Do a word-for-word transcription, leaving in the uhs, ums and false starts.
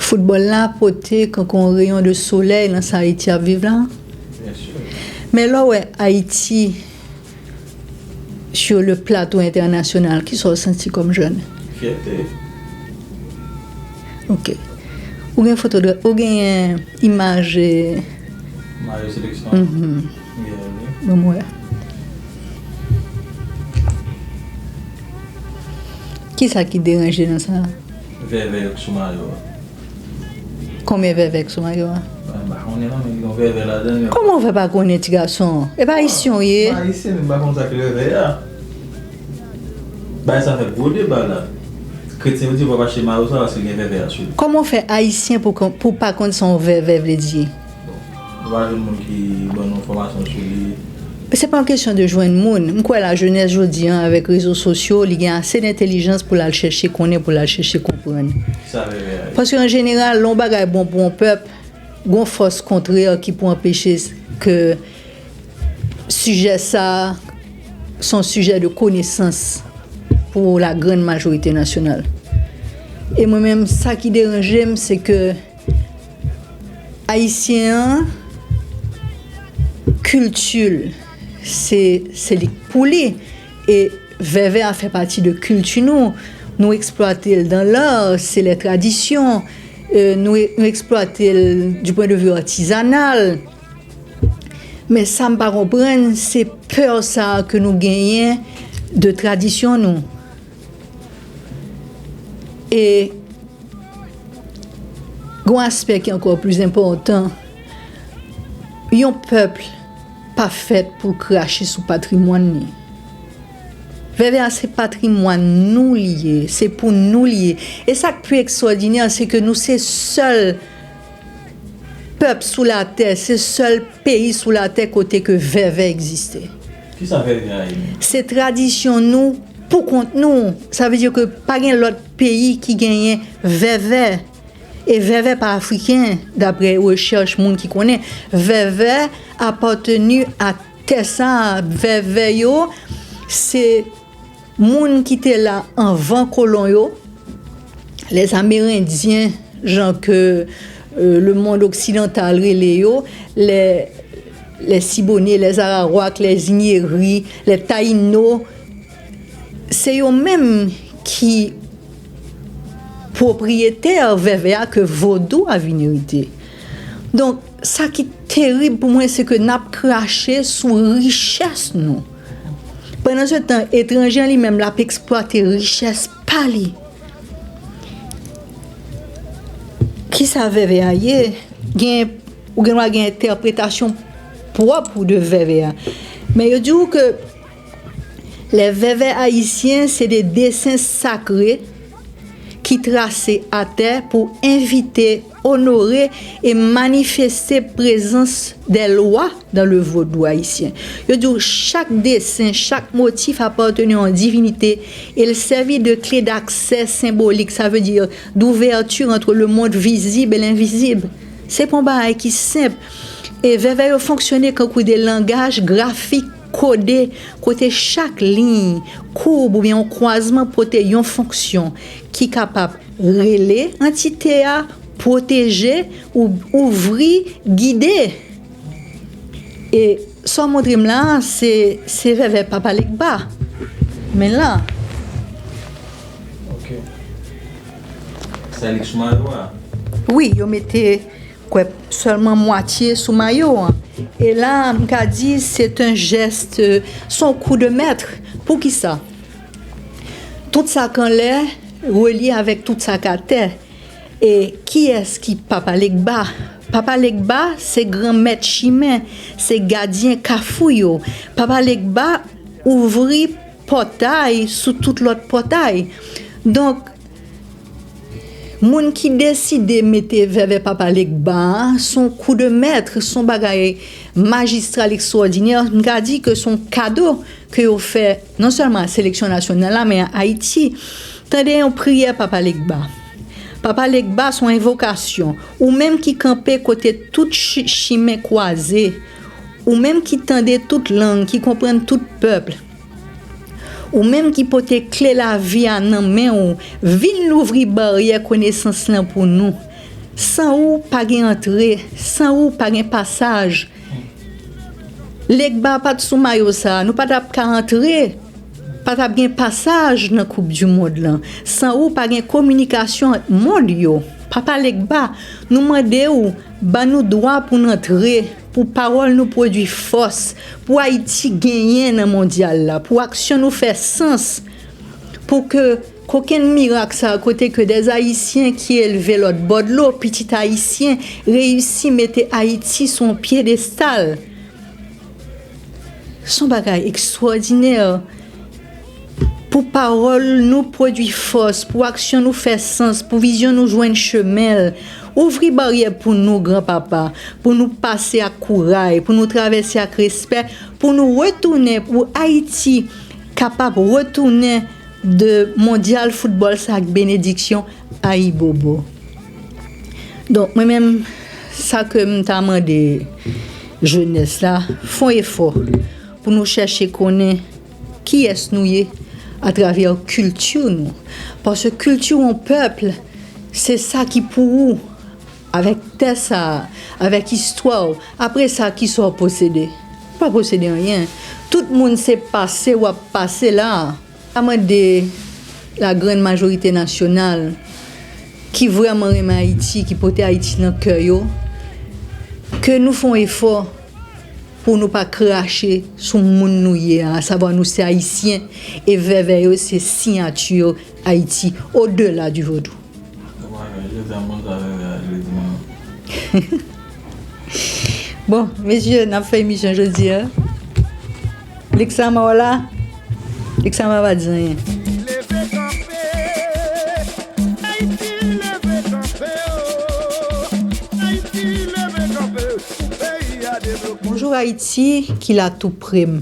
Foutbòl la pote kankou yon reyon de solèy nan sa Ayiti ap viv la. Byen si. Men lè w wè Ayiti sur le plateau international, kisa w santi kòm jèn? Fyète. Ok. Ou gen foto de, ou gen imaj, eh, Mayo seleksyon an. Mhm. Gen, wi. Ban m wè. Kisa ki deranje nan sa? Vèvè yo k sou mayo a. Konbyen vèvè k sou mayo a? Mwen pa konnen non, men li gen vèvè ladan l, men. Kòman w fè pa konnen, ti gason? E pa ayisyen w ye? Mwen ayisyen, men m pa konn sa k vèvè a. Bagay sa fè gwo deba la. Kretyen yo di w p ap achte mayo sa paske gen vèvè a sou li. Kòman w fè ayisyen pou kon-, pou pa konn sa yon vèvè vle di? Bon, nou pa jwenn moun ki ban nou enfòmasyon sou li. Se pa yon kesyon de jwenn moun. M kwè lajenès jodi a, avèk rezo sosyo, li gen ase dentèlijans pou l al chèche konnen, pou l al chèche konprann. Sa vle di. Paske an jeneral, lè yon bagay bon pou yon pèp, gon fòs kontrè ki pou anpeche ke sijè sa a se yon sijè de konesans pou la grande majorité nationale. E mwen menm, sa ki deranje m, se ke Ayisyen an, kilti l, se, se li k pou li. E vèvè a fè pati de kilti nou. Nou eksplwate l dans l'art, c'est les traditions. Euh, nou, nou eksplwate l du point de vue artisanal. Men sa m pa konprann, se pè sa a ke nou genyen de tradisyon nou. E gon aspè ki ankò plis enpòtan, yon pèp pa fèt pou l krache sou patrimwàn li. Vèvè a se patrimwàn nou li ye, se pou nou li ye. E sa k pi ekstwòdinè, se ke nou se sèl pèp sou latè, se sèl peyi sou latè kote ke vèvè egziste. Kisa vèvè a ye menm? Se tradisyon nou pou kont nou. Sa vle di ke pa gen lòt peyi ki genyen vèvè. E vèvè pa afriken, daprè rechèch moun ki konnen. Vèvè apateni a tè sa a. Vèvè yo, se moun ki te la anvan kolon yo, les Amérindiens, jan ke, euh, le monde occidental rele yo, les, les Siboney, les Arawak, les Inyeri, les Tayino, se yo menm ki pwopriyetè vèvè a ke vodou a vin erite. Donk, sa ki terib pou mwen, se ke n ap krache sou richès nou. Pandansetan, etranje an li menm, l ap eksplwate richès pa li. Kisa vèvè a ye? Gen, ou gen dwa gen entèpretasyon pwòp ou de vèvè a. Men yo di w ke les vèvè ayisyen se de desen sakre ki trase atè pou envite, onore e manifeste prezans des lois dans le vodou haïtien. Yo di w chak desen, chak motif apateni a yon divinite e l sèvi de clé d'accès symbolique, ça veut dire d'ouverture entre le monde visible et l'invisible. Se pa yon bagay ki senp. E vèvè yo fonksyone kankou de langaj grafik kode kote chak liy, koub oubyen yon kwazman pote yon fonksyon ki kapab rele antite a, pwoteje, ou, ouvri, gide. E sa w montre m la, se, se vèvè Papa Legba. Men la. Ok. Sa li k sou mayo a? Wi, yo mete kwè sèlman mwatye sou mayo an. E la, m ka di, se un geste, se yon kou de mèt. Poukisa? Tout sa k anlè relye avèk tout sa k atè. E kiyès ki Papa Legba? Papa Legba se gran mèt chimen, se gadyen kafou yo. Papa Legba ouvri pòtay sou tout lòt pòtay. Donk, moun ki deside mete vèvè Papa Legba a, se yon kou de mèt, se yon bagay majistral, ekstwòdinè. M ka di ke se yon kado ke yo fè non sèlman a seleksyon nasyonal la, men a Ayiti. Tande yon priyè Papa Legba. Papa Legba se yon envokasyon. Ou menm ki kanpe kote tout chi-, chimen kwaze, ou menm ki tande tout lang, ki konprann tout pèp, ou menm ki pote kle lavi a nan men w, vin louvri baryè konesans lan pou nou. San ou, pa gen antre. San ou, pa gen pasaj. Legba pa t sou mayo sa a, nou pa t ap ka antre. Pa t ap gen pasaj nan Koup di Mond lan. San ou, pa gen kominikasyon ant mond yo. Papa Legba, nou mande w, ban nou dwa pou n antre, pou pawòl nou pwodui fòs, pou Ayiti genyen nan mondyal la, pou aksyon nou fè sans, pou ke kokenn mirak sa a, kote ke dè Ayisyen ki elve lòt bò dlo, pitit ayisyen, reyisi mete Ayiti sou yon pyedestal. Se yon bagay ekstwòdinè. Pou pawòl nou pwodui fòs, pou aksyon nou fè sans, pou vizyon nou jwenn chemen l. Ouvri baryè pou nou, Gran Papa, pou nou pase ak kouray, pou nou travèse ak respè, pou nou retounen, pou Ayiti kapab retounen de mondyal foutbòl sa ak benediksyon. Ayibobo. Donk, mwen menm, sa ke m ta mande jenès la, fè yon efò pou nou chèche konnen kiyès nou ye atravè kilti nou. Paske kilti yon pèp, se sa ki pou ou, avèk tè sa a, avèk istwa w. Apre sa, kisa w posede? Ou pa posede anyen. Tout moun se pase w ap pase la a. A mande la grande majorité nationale ki vrèman renmen Ayiti, ki pote Ayiti nan kè yo, ke nou fè yon efò pou nou pa krache sou moun nou ye a, asavwa nou se Ayisyen, e vèvè yo se siyati Ayiti, au-delà du vodou. Bon, mesye, n ap fè emisyon jodi a. Lexama w la? Lexama pa di anyen. Leve kanpe, Ayiti, leve kanpe, oh. Ayiti, leve kanpe, pou peyi a devlope. Bonjou Ayiti, ki la tou pre m.